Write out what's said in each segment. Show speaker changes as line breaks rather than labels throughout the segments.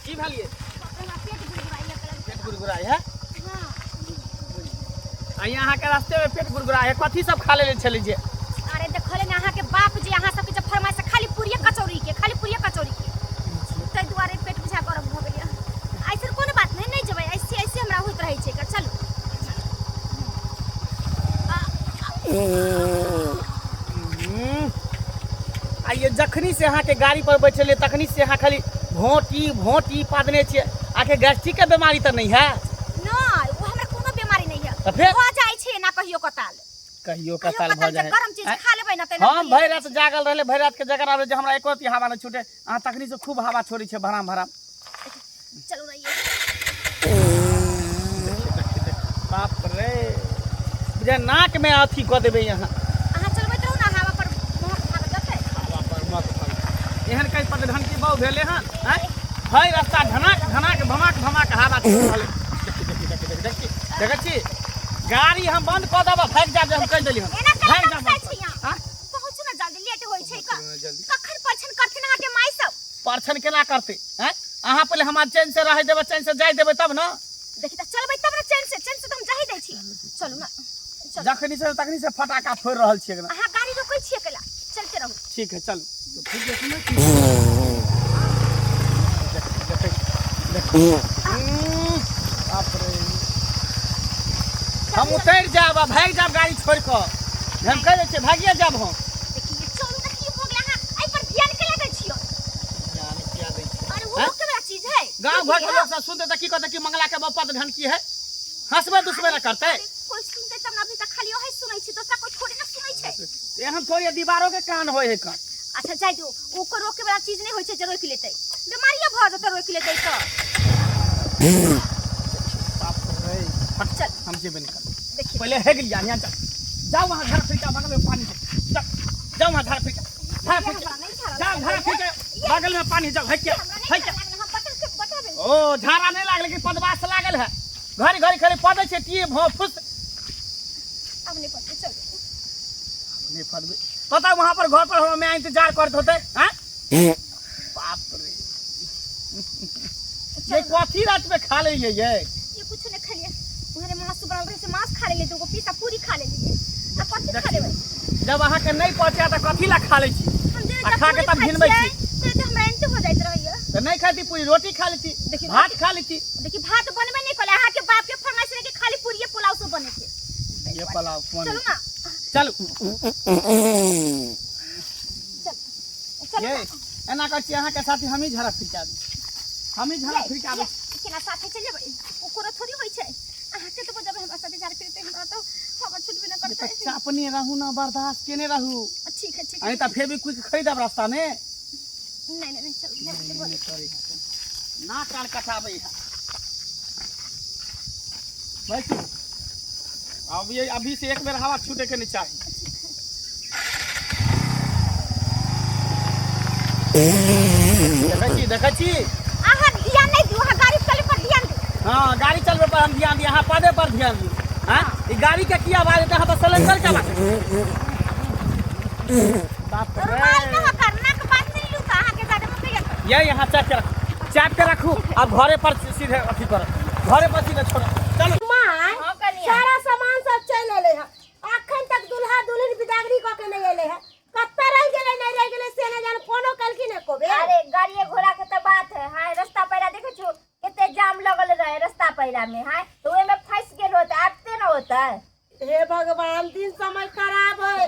की भेलिए?
हमरा पेट गुड़गुड़ाइया कलम।
पेट गुड़गुड़ाइ है?
हाँ।
आ यहाँ के रास्ते में पेट गुड़गुड़ाइ है, कथी सब खा लेले छली जे?
अरे देखले ने अहाँ के बाप जी अहाँ सबके जब फरमाइश से खाली पूरिये कचौड़ी के, खाली पूरिये कचौड़ी के, ताहि दुआरे पेट बुझा गरम भऽ गेल। ऐसन कोनो बात नहीं, नहीं जेबै, ऐसे ऐसे हमरा होइत रहै छै। चलू।
आ ये जखनी से अहाँके गाड़ी पर बैठलियै तखनी से अहाँ खाली भोटी भोटी पादने छियै। अहाँके गैस्ट्रिक के बीमारी तऽ नहीं है?
नहीं, वो हमरा कोनो बीमारी नहीं है।
तऽ फेर?
भऽ जाइ छै ना कहियो कताल।
कहियो
कहियो
कताल भऽ
कताल
जाइ
जे
है।
गरम चीज
आँय?
खा लेबै ना तऽ
हम भरि रात जागल रहले, भरि रात के जगह रहले जे हमरा एको रत्ती हवा नहि छूटे। अहाँ तखनी से खूब हवा छोड़ै छै भराम भराम।
चलू रहिए।
बाप रे, बुझाय नाक में अथी कऽ देबै यहाँ।
अहाँ चलबैत रहू ना, हवा पर महक भाग जेतै।
हवा पर महक भाग। एहन कहीं पर ढनकी बहु भेलै हन? आँय? भरि रास्ता ढनाक ढनाक भमाक भमाक हवा छोड़ि रहल है। देखी देखी देखी देखी देखी देखै छी, गाड़ी हम बंद कऽ देब, भागि जायब जे हम कहि देली हन।
एना केना
भागि जायब।
तमसाइ छी अहाँ?
आँय?
पहुँचू ना जल्दी, लेट होइ छै।
जल्दी।
कखन परछन करथिन अहाँके माय सब?
परछन केना करतै? आँय, अहाँ पहिले हमरा चैन से रहै देबै, चैन से जाय देबै तब ने।
देखी तऽ चलबै तब ने चैन से, चैन से तऽ हम जाहि दै छी। चलू ना, चलू।
जखनी से तखनी से फटाका फोड़ि रहल छियै एकदम।
अहाँ गाड़ी रोकै छियै केला, चलते रहू।
ठीक है, चलू। बाप रे, हम उतरि जायब आ भागि जायब गाड़ी छोड़ि कऽ। हम कहि दै छियै, भागिए जायब हम।
देखिए, चलू ना, की भऽ गेल? अहाँ एहि पर ध्यान केला दै छियै?
ध्यान किया दै छियै?
अरे वो
हैं?
रोके वाला चीज है।
गांव घर के लोग सब सुनते तऽ की कहते कि मंगला के बप्पा तऽ ढनकी है, हंसबे दुसबे न करते।
अरे, कोई सुनते तब ना, अभी तक खाली ओहे सुनै छी, दोसरा कोई थोड़ी ना सुनै छै।
एहन थोड़ी दीवारों के कान होय है कान।
अच्छा जाय दो, ओकर रोके वाला चीज नहीं होय छै जे रोकि लेतै, बीमारिये भऽ जेतै रोकि लेतै तऽ।
बाप रे, हट।
चल।
हम जेबे नहीं करबै।
देखिए,
पहले हेग लिया, यहाँ चल जाओ, वहाँ झाड़ फिरका बगल में पानी है, जाओ जाओ वहाँ झाड़ फिरका, झाड़
ये
फिरका
हमरा नहीं झाड़ा
जाओ,
लागल
झाड़
है।
फिरका बगल में पानी, जाओ। है क्या?
हमरा नहीं
है
झाड़ा
क्या?
लागल, हम बटन के बटाबे।
ओ झाड़ा नहीं लागल कि पदवास लागल है? घड़ी घड़ी खाली पदै छै टी भो फुस।
अब नहीं पड़ते, चल।
नहीं पदबे पता वहाँ पर घर पर हम मैं इंतजार करत होते हैं। बाप रे, ये कथी रात में खा ले ये?
ये कुछ नहीं खालिए, उहरे मांस बनल रहे से मांस खा लेलिए, दूगो पीस आ पूरी खा लेलिए। आ कथी खा लेबै?
जब अहाँ के नहीं पहुंचे तऽ कथी ला खा लै छी?
हम जे
आ खा के
पूरी
तब
खाइ
घिनबै
छियै,
छी।
से तऽ हमरा एंटी हो जाइत रहैया।
तऽ नहीं खाती पूरी, रोटी खा लेती।
देखिए,
भात खा लेती।
देखिए, भात बनबे नहीं कले, अहाँ के बाप के फरमाइश रहे कि खाली पूरिये पुलाव सब बने के।
ये पुलाव बने।
चलू ना।
चलू।
चल चलू।
ये
ना।
एना कहै छी, अहाँ के साथी हमही झाड़ा फिरका दी, हमही झाड़ा
ये,
फिरका
ये,
दी।
केना साथे चलि जेबै? ओ कोनो थोड़ी होइ छै। अहाँके तऽ बजबै हमरा साथे झाड़ फिरते, हमरा तऽ हवा छुटबे न
ये
करतै।
तऽ चापने रहू ना, बर्दाश्त केने रहू।
ठीक है, ठीक
अहीं
है।
तऽ फेर भी कुछ खरीदब रास्ता में।
नहीं नहीं नहीं, चलू, नहीं, नहीं, नहीं।
नाक कान कटाबै है। बैठू अब, ये अभी से एक बेर हवा छूटे के नहीं चाही। देखै छी, देखै छी।
अहाँ ध्यान नहीं दियौ, अहाँ गाड़ी चलबै पर ध्यान दियौ।
हाँ, गाड़ी चलबै पर हम ध्यान दी, अहाँ पदे पर ध्यान दियौ। हाँ, ई गाड़ी के की आवाज हेतै? अहाँ तऽ सिलेंडर के आवाज। बाप रे।
रुमाल में हकर नाक बात नहीं लू तऽ अहाँके जादे मकैया कर।
ये यहाँ चाप के रखू, चाप के रखू। अब घरे पर सीधे अथी करो, घरे पर सीधे छोड़ो, चलो।
माय,
हाँ, कनिया।
सारा सामान सब चलि एलै हँ, अखन तक दुल्हा दुल्हन बिदागरी कऽ के नहि एलै हँ। कतऽ रहि गेलै, नहि रहि गेलै से नहि जान, फोनो कलखिन एको बेर?
अरे गाड़िए घोड़ा के तो बात है। हाय, रास्ता पैरा देखे छु कते जाम लगल रहे रास्ता पैरा में। हाय, तो ओए में फंस गेल होते, आते न होता।
हे भगवान, दिन समय खराब है।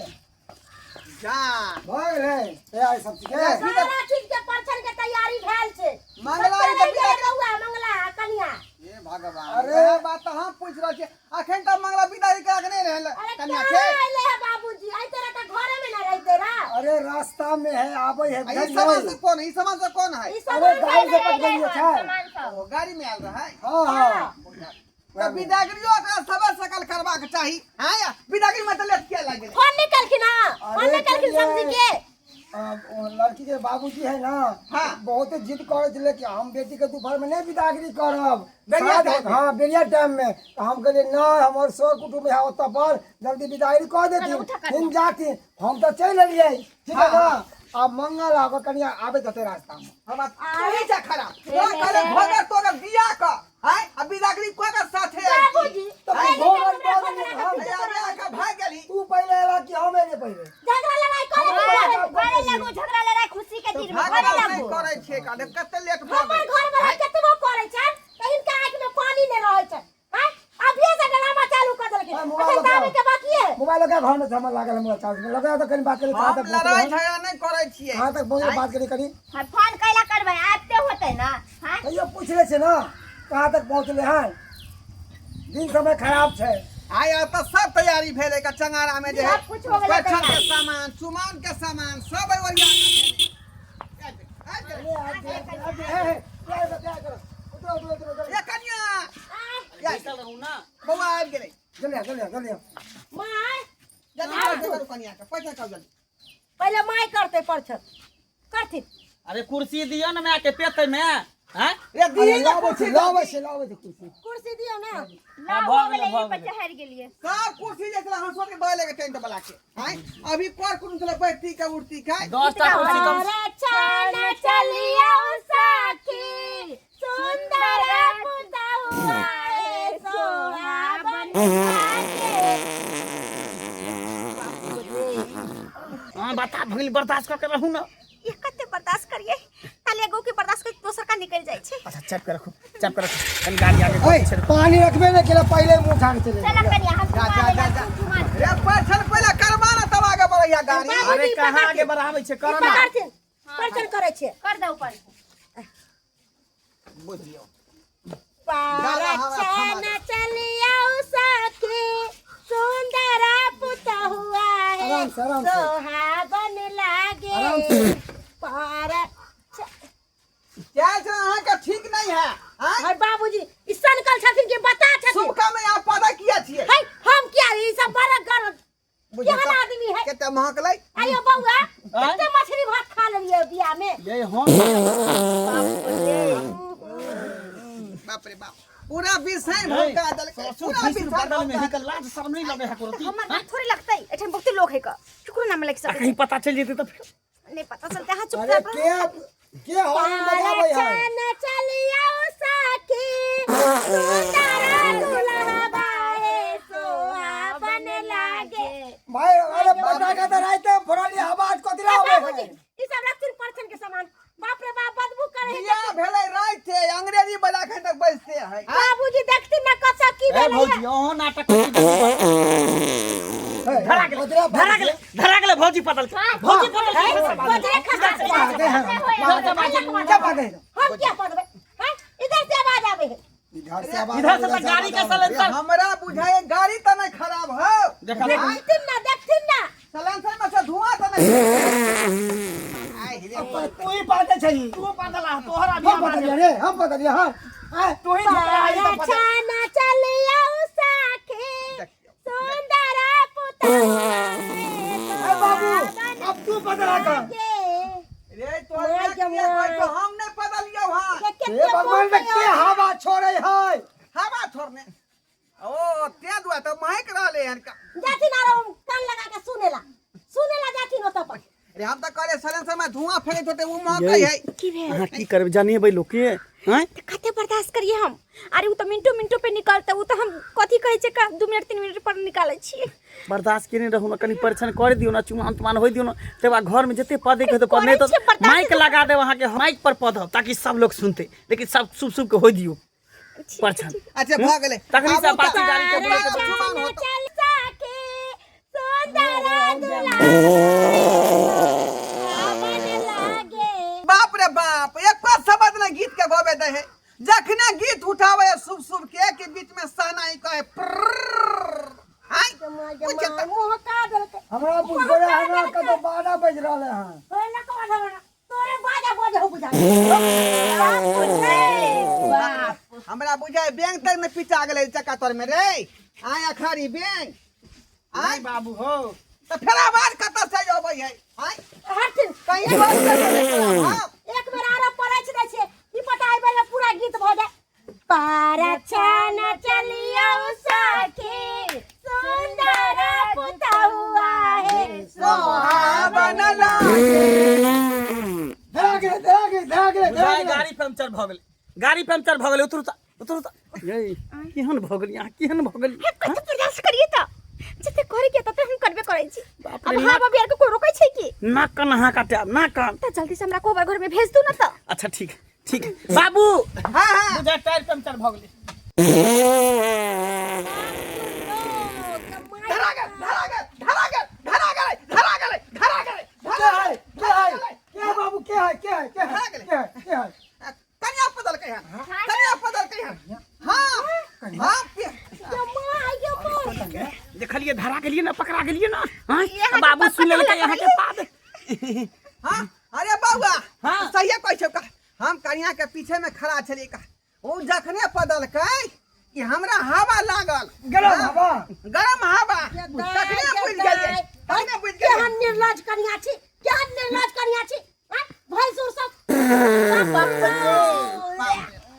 जा
भऽ गेलै तैयारी सब चीज के?
सारा चीज के परछन के तैयारी भेल छै।
मंगला
कतऽ
ई
रहि
तऽ
गेलै रउआ मंगला आ कनिया?
हे भगवान।
अरे।
अरे बात तऽ हम पूछ रहल छी, अखन तक मंगला विदाई करा के नहीं रहल
अरे
कन्या
कहाँ
के?
अइले है बाबूजी? एहि तरह के घरे में ना रहिते रह।
अरे रास्ता में है, आबै है।
आ ई
बुझलियै?
सामान सब कौन है? ई सामान सब कौन है?
ई
अरे
सामान
गाड़ी से
सब
पटकलियै
अइले
छै।
सामान सब।
ओ गाड़ी में आयल रहे?
हाँ हाँ।
तऽ विदागरियो एकरा सब सकल करबाक चाही। हाँ या विदागरी में तऽ लेट किया लागि गेलै?
फोन नहीं कलखिन? हाँ, फोन
अरे
नहीं कलखिन
कहिए।
समझी के?
ओ लड़की के बाबूजी है ना,
हाँ।
बहुत जिद करे छलै कि हम बेटी के दोपहर में नहीं बिदागरी करब।
बेरिया
साँझ
टाइम में।
हाँ, बेरिया टाइम में। तो हम कहलिए नहीं, हमर सर कुटुम्ब है ओतऽ पर, जल्दी बिदागरी कऽ देथिन,
उठा कनिया।
जाथिन। हम तऽ चलि एलियै, ठीक है ना? आ मंगल आ ओकर कनिया आबैत हेतै रास्तामे।
हमरा तू ही छै खराब। तोरा कहले भोगर तोगर बियाह क आय आ बिदागरी को के साथे आबि।
बाबूजी
तऽ
पहिले
भोगर
हमरा
दऽ
घर
देलियै
वाला
हम।
के
अरे आबे के भाग गेली।
तू पहिले एला कि हम एलियै पहिले?
झगड़ा लड़ाई करे के
हमरा
घरे लगू झगड़ा लड़ाई खुशी के
तो
दिन में
भाग
घरे
नहीं
लगू।
करै छियै काले कते लेट भऽ
हमर
गेल।
घर वाला केतबो करै छै तऽ हिनका आँखि में पानी नहि रहै छै। हैं, अभिये से ड्रामा चालू कर देलखिन।
हाँ, मोबाइल
एखन तऽ आबै
लगाओ।
के बाकी है।
मोबाइल लगा घर में हमरा लागल मोबाइल चार्ज में लगा तऽ कनि बात करी कहाँ
हम
तक
लड़ाई
पहुँचलै हन?
झगड़ा नहि करै छियै।
कहाँ तक पहुँचलै बात करी कनि।
हाँ फोन कैला करबै आबिते होतै ना। हाँ
तैयो पूछि लै छै ने कहाँ तक पहुँचलै हन। दिन समय खराब छै।
आय तऽ सब तैयारी भेलै का चंगारा में जे है।
सब कुछ हो गेलै
पैठन के
तैयार।
सामान चुमान के सामान सब ओरिया के भेलै। आबि गेलै, आबि गेलै।
अरे, आबि गेलै, आबि गेलै, हे, हे, तैयार करो, तैयार करो। उतरो, उतरो, उतरो, उतरो।
ए कनिया
बैसल रहू ना।
बौआ आबि गेलै।
जल्दी आ, जल्दी आ, जल्दी आ।
माय
जल्दी पैसा करू कनिया के पैसा करू जल्दी।
पहिले माय करतै परछन करथिन।
अरे कुर्सी दियौ ने माय के पेते में हैं।
रे
अरे,
दी ना
लाबै
कुर्सी
छी, लाबै छी, लाबै छी कुर्सी।
कुर्सी दियौ ना।
ना
भऽ
हो
गेलै,
गेलै
भऽ
ई पर
गेलै।
चढ़ि गेलियै।
सब कुर्सी जे छलै हंसुआ के बगल के टेंट वाला के आय अभी कर कुन छलै बैठती के उठती के
10टा कुर्सी कम।
परछन चलियौ सखी सुंदर पुतहुआ हे सोहावन लागे।
हाँ बता भगिनी बर्दाश्त कऽ के रहू ना।
ये कते बर्दाश्त करिए खाली एगो के बर्दाश्त कर दोसर का निकल जाय छै।
अच्छा चेक कर रखू, चेक कर रखू कनी गाड़ी आगे
ओए, पानी रखबे ने केला पहिले मुंह उठा के चले
चल कनिया हम
जा जा जा जा।
चुमा
रे परछन पहिले करबा ना तब आगे बढ़ैया गाड़ी।
अरे कहाँ आगे बढ़ाबै छै करो ना।
पकड़थिन परछन करै छै।
कर दे ऊपर।
बुझियौ
परछन चलियौ सखी सुंदर पुतहुआ हे
आराम से, आराम से।
सोहावन लागे।
आराम से।
पर
क्या छै अहाँ के ठीक नहीं है आय
अरे बाबूजी ई सनकल छथिन कि बता छथिन?
शुभ काम में आप पता किया छियै?
है हम किया ई सब बड़ा गरम
बुझियौ
केहन
तऽ
आदमी है।
कते महकलै।
आइयो बौआ
आँय?
कते मछली भात खा लेलियै बियाह में?
ये हम
बाप रे बाप पूरा बिसैन भौंका देलकै।
ससुर
पूरा
भैंसुर
बिसैन
बगल में
भौंका
हिनकर लाज शर्म नहीं लगे है कोनो।
हमर बात थोड़े लगतै एठाम बहुते लोग है का केकरो नाम लग
आ
सकै
कहीं पता चलि जेतै तऽ फेर
नहीं पता चलते। हां चुप
अरे
रह।
के के हॉर्न बजाबै है?
परछन चलियौ सखी सुंदर दुल्हा बाहे सोहावन लागे।
भाई अरे पता का तऽ राइते फोड़लियै आवाज कथी ला आबै
बाबूजी
है?
ई सब रखथिन परछन के सामान। बाप रे बाप बदबू करे है।
बियाह भेलै राति अंग्रेजी बजा के तक बैसते है।
बाबूजी देखथिन ना कतऽ की
ए
भेलै।
भौजी अहाँ नाटक करै छी।
हे,
धरा गेलै,
ओतरा
धरा गेलै, धरा गेलै भौजी पतल के। भौजी पतल के।
बजरे खसा
बात है,
इधर से बाजू।
क्या बात है?
हम क्या पढ़बै हैं? इधर से आवाज आवे है।
इधर से आवाज
इधर से
आबै,
तऽ गाड़ी के
आवाज आबै।
सलेंसर
हमरा बुझाए गाड़ी तऽ नहीं खराब हो।
देखा
देखथिन ना, देखथिन ना।
सलेंसर में से धुआं तऽ नहीं। आइ रे
तू ही पाते छही।
तू पतला तोहरा भी
हम पतलियै रे, हम पतलियै, हाँ। आँय,
तू ही झुकला है तऽ पतला।
परछन चलियौ सखी सुंदर पुतहुआ
ए बाबू, अब तू बदला कर।
रे तोहर
माय के
किया
माय।
कहै छौ हम नहीं बदलियौ हां।
हे भगवान रे, के हवा छोड़े है?
हवा छोड़ने ओ ते दुआ तऽ महक रहलै हन का।
जाथिन आरो कान लगा के सुनेला सुनेला जाथिन ओतऽ पर।
रे हम तऽ कहले सलेंसर में धुआं फेंकैत होतै ओ महकै है।
की भेल?
अहाँ की करबै जानिएबै लोक के हैं?
तऽ कते बर्दाश्त करिए हम। अरे उ तऽ मिनटो मिनटो पे निकलतै उ तऽ हम कथी कहै छै का 2 मिनट 3 मिनट पर निकालै छियै।
बर्दाश्त केने रहू ना कनी परेशान कर दियौ ना चुमान तुमान होय दियौ ना तकर बाद घर में जते पद के हेतै पद नहीं
करै छियै,
तऽ
बर्दाश्त
माइक लगा देब अहाँके माइक पर पदब ताकि सब लोग सुनते लेकिन सब सुब सुब के होय दियौ परेशान।
अच्छा भऽ गेलै।
तखनी से
आबू तऽ-
अपाची गाड़ी के बोले के
चुमान होतौ।
चल सखी सुंदर दुल्हा सोहावन लागे।
बाप रे बाप एको शब्द ने गीत के गबे दे है। जखने गीत उठावे शुभ शुभ के के बीच में सहनाई कहे प्र्रर्र। आय, पूछे तऽ
मुँह का देलकै।
हमरा बुझबे हमरा कतौ बाजा बजि रहल हँ।
ओए लकवा धरना तोरे बाजा बजे हो बुझा।
बाप
हमरा बुझाय बैंक तक ने पिटा गेलै चक्का तर में रे। आय अखारी बैंक आय
बाबू हो
तऽ फेर आवाज कतऽ से अबै है? आय
हटथिन
कहीं घर से अबै है।
एक बेर आरो पड़ै छै दै छै की पता एहि बेर पूरा गीत भऽ जाय। परछन चलियौ सखी सुंदर पुतहुआ हे
सोहावन लागे।
पंचर भऽ गेलै, गाड़ी पंचर भऽ गेलै। उतरू तऽ, उतरू तऽ। यै, केहन भऽ गेली अहाँ, केहन भऽ गेली?
हे, कते प्रयास करिए त जते करे के तते हम करबे करै छी।
बाप रे।
अब हाँ बाबी आर के कोई रोकै छै की?
नाक कान अहाँ काटायब, नाक कान।
त जल्दी से हमरा कोबर घर में भेज दू ना त।
अच्छा ठीक ठीक बाबू।
हाँ हाँ।
बुझा टायर पंचर भऽ गेलै।
धरा गेल, धरा गेल, धरा गेल, धरा गेलै, धरा गेलै, धरा गेलै,
के
धरा
है?
गेलै।
के है? के बाबू, के है? के है? के है?
धरा गेलै।
के है? के है?
कनिया पदलकै हन, कनिया पदलकै हन। हाँ हाँ।
देखलिए, धरा गेलिए ना, पकड़ा गेलिए ना। हाँ बाबू, सुन लेलकै अहाँके पाद।
हाँ, अरे बौआ।
हाँ।
सहिए कहै छौ का, हम कनिया के पीछे में खड़ा छलियै का, ओ जखने पदलकै कि हमरा हवा लागल।
गरम
हाँ,
हवा?
गरम हवा, तखने बुझि गेलियै, तखने बुझि गेलियै।
केहन निर्लज कनिया छी, केहन निर्लज कनिया छी! आँय, भैंसुर सब।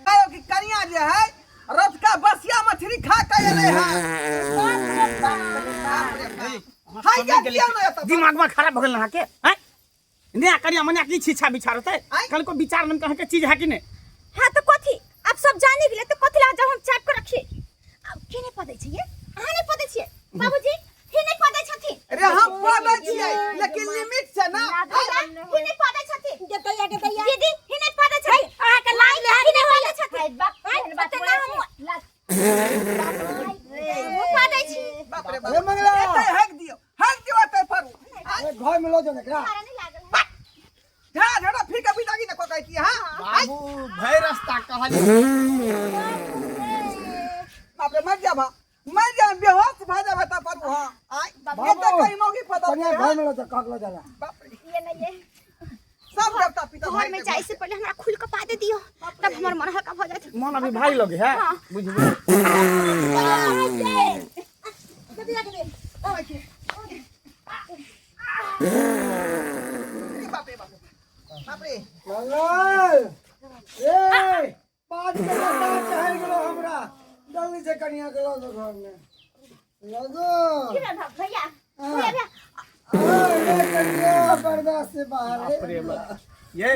कहियो कि कनिया जे है रतका बसिया मछली खा के एलै है। बाप रे बाप। हाय गे, किया नहि एतऽ?
दिमाग में खराब भऽ गेल अहाँके? हैं, नया कनिया मनिया की छिछा बिछार होतै?
आँय?
कल को विचार मन अहाँके चीज है कि नहीं?
हाँ तो कथी, अब सब जाने गेले तो कथी ला जब हम चाप के रखिए? अब के नहीं पदै छियै? अहाँ नहीं पदै छियै बाबूजी? ही नहीं पदै छथिन।
रे, हम पढ़ै छियै लेकिन लिमिट से ना।
ही नहीं पदै छथिन।
गेतैया, गेतैया।
दीदी, ही नहीं पदै छथिन।
अहाँके लाज लेहार
ही नहीं पदै छथिन।
हाय बाप, एहन बात
ओते
बोलै
ना
छी।
हम पदै छी।
बाप रे बाप।
ए मंगला।
एतै हक दियौ, हक दियौ एतै पर।
ए, घर में लो जाओ एकरा।
सारा नहीं लागल है।
झड़ा झड़ा फिर के बिदागी ने कहै छी। हां।
बाबू, भय रास्ता कहलिए।
बाप रे, मर जाब, मर जाब, बेहोश भऽ जाब एतऽ पर। हां, आइ एतै कहीं मौगी पदल।
कनिया घर में लो जाओ, काक लो जाला।
बाप रे।
ये नहीं, ये
सब देवता पितर
घर में जाए से पहले हमरा खुल के पा दे दियो, तब हमर मन हल्का भ जात।
मन अभी भारी लगे है।
हाँ।
बुझलिए?
बाप रे बाप रे, बाप रे।
मंगल, ए पाँच के रास्ता चढ़ गेलो हमरा। जल्दी से कनिया के लो जाओ घर में, लो जाओ।
की भेल भैया? भैया, भैया।
ए, कनिया बर्दाश्त से बाहर है।
बाप रे बाप। ये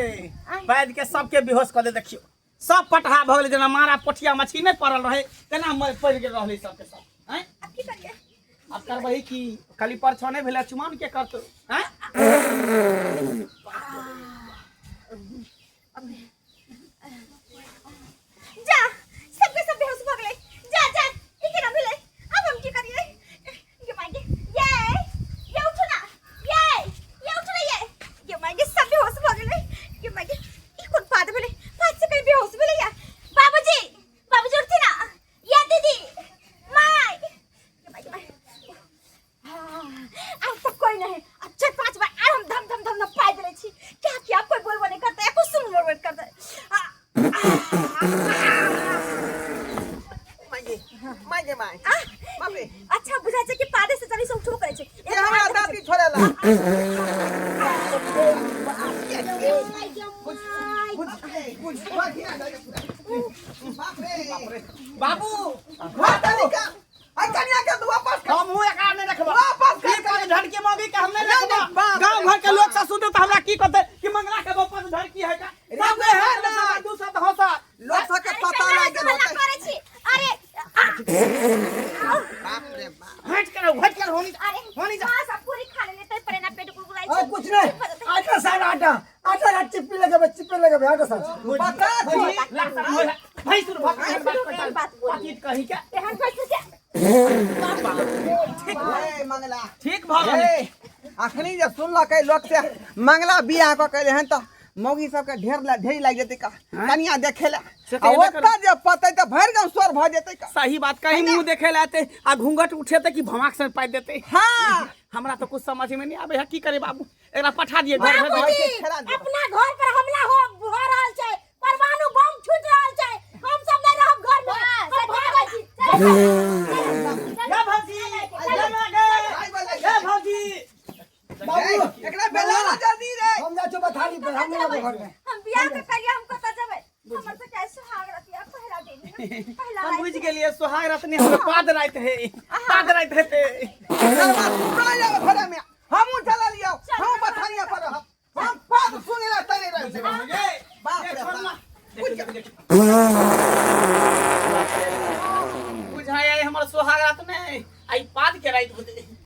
पैद के सबके बेहोश कऽ दे। देखियौ, सब पटहा भऽ गेलै, जेना मारा पोठिया मछली नहि पड़ल रहै तेना पड़ि गेल रहलै सबके सब। आँय?
अब की करिए?
आब करबही की? खाली पर छौ नहि भेलै, चुमान के करतौ? आँय?
जा, सबके सब बेहोश भ गेलै। जा जा, ई केना भेलै? अब हम की करिए? ये माय गे, ये ये उठो ना, ये ये उठो ना, ये ये माय गे, सब बेहोश भ गेलै। ये माय गे, ई कोन पाद भेलै? पाद से कहीं बेहोश भेलै या? बाबूजी, बाबूजी, उठथि ना। ये दीदी, my, ये माय गे, my. हाँ, अब तो कोई नहीं। अब चार पांच बार आर हम धम धम धम धम पाइ देले छी। क्या क्या कोई बोलबो नहीं करता, एको सुनबो नहीं करता।
माय गे माय गे my, बाप रे।
अच्छा बुझाइ छै कि पादे से जल्दी से उठबो करै छै।
ए, हमरा दादी छोड़ेला। बाप रे।
बाबू।
बाप रे। आई कनिया के तू वापस कर।
हमहूँ एकरा नहि रखबा।
वापस कर।
ई पर झड़की मौगी के हम नहि
नहीं,
रखबा।
नहीं, बाप
गांव
रे
घर के
बाप।
लोग सब सुनते तऽ हमरा की कहते कि मंगला के बाप झड़की है का?
रे
सब
वएह ना।
दू शब्द हंसा।
लोग सबके पता लागि गेल
हल्ला
होतै।
करै छी? अरे
बाप रे बाप।
हट कर, हट कर, होनी जा।
अरे
होनी जा।
हाँ, सब पूरी खा लेले तै पर एना पेट गुलगुलाइ
अरे
छै।
कुछ नहीं, आटा सान, आटा आटा रा चिप्पी लगेबे, चिप्पी लगेबे, आटा सान।
पता छी।
भैंसुर भऽ के एहन बात
एहन बात बोली।
पतित कही के।
एहन भैंसुर के।
ए मंगला।
ठीक भऽ गेलै।
ए, अखनी जे सुनलकै लोक से मंगला बियाह कऽ के हन तऽ मौगी सबके ढेर ढेरी लागि जेतै का कनिया देखे ला।
से तऽ
आ
एबे
ओतऽ जे पतै तऽ भरि गाँव शोर भऽ जेतै का।
सही बात कहीं मुंह देखे ला आते आ घूंघट उठेते कि भमाक से पाइ देते।
हाँ।
हमरा तो कुछ समझ में नहीं आवे है, की करे बाबू? एकरा पठा दिए घर में।
बाबूजी। खेला दियौ।
अपना घर पर हमला हो भऽ रहल छै, परमाणु बम छूट रहल छै। हम सब नहि रहब घर में, हम भागै छी।
या भौजी, या माँ गे, या भौजी।
बाबू।
एकरा बेला ना जल्दी रे।
हम जा छौ बथारी पर, हम नहीं रहबो घर में।
हम बियाह के करिया, हम कतऽ जेबै? हमर तऽ चाहे सुहाग रतिया पहिला दिन पहिला।
हम बुझ गेलिए, सोहाग रतनी हमर पाद रात है, पाद रात हेते।
एकर बाद सुना जाब घरे में, हमहूँ चललियौ, हमहूँ बथानिया पर रहब। हम पाद सुने ला तैरे रहै। बाप रे बाप।
देखी देखी बुझाय हमर सोहाग रात नहि आई पाद के राति होतै।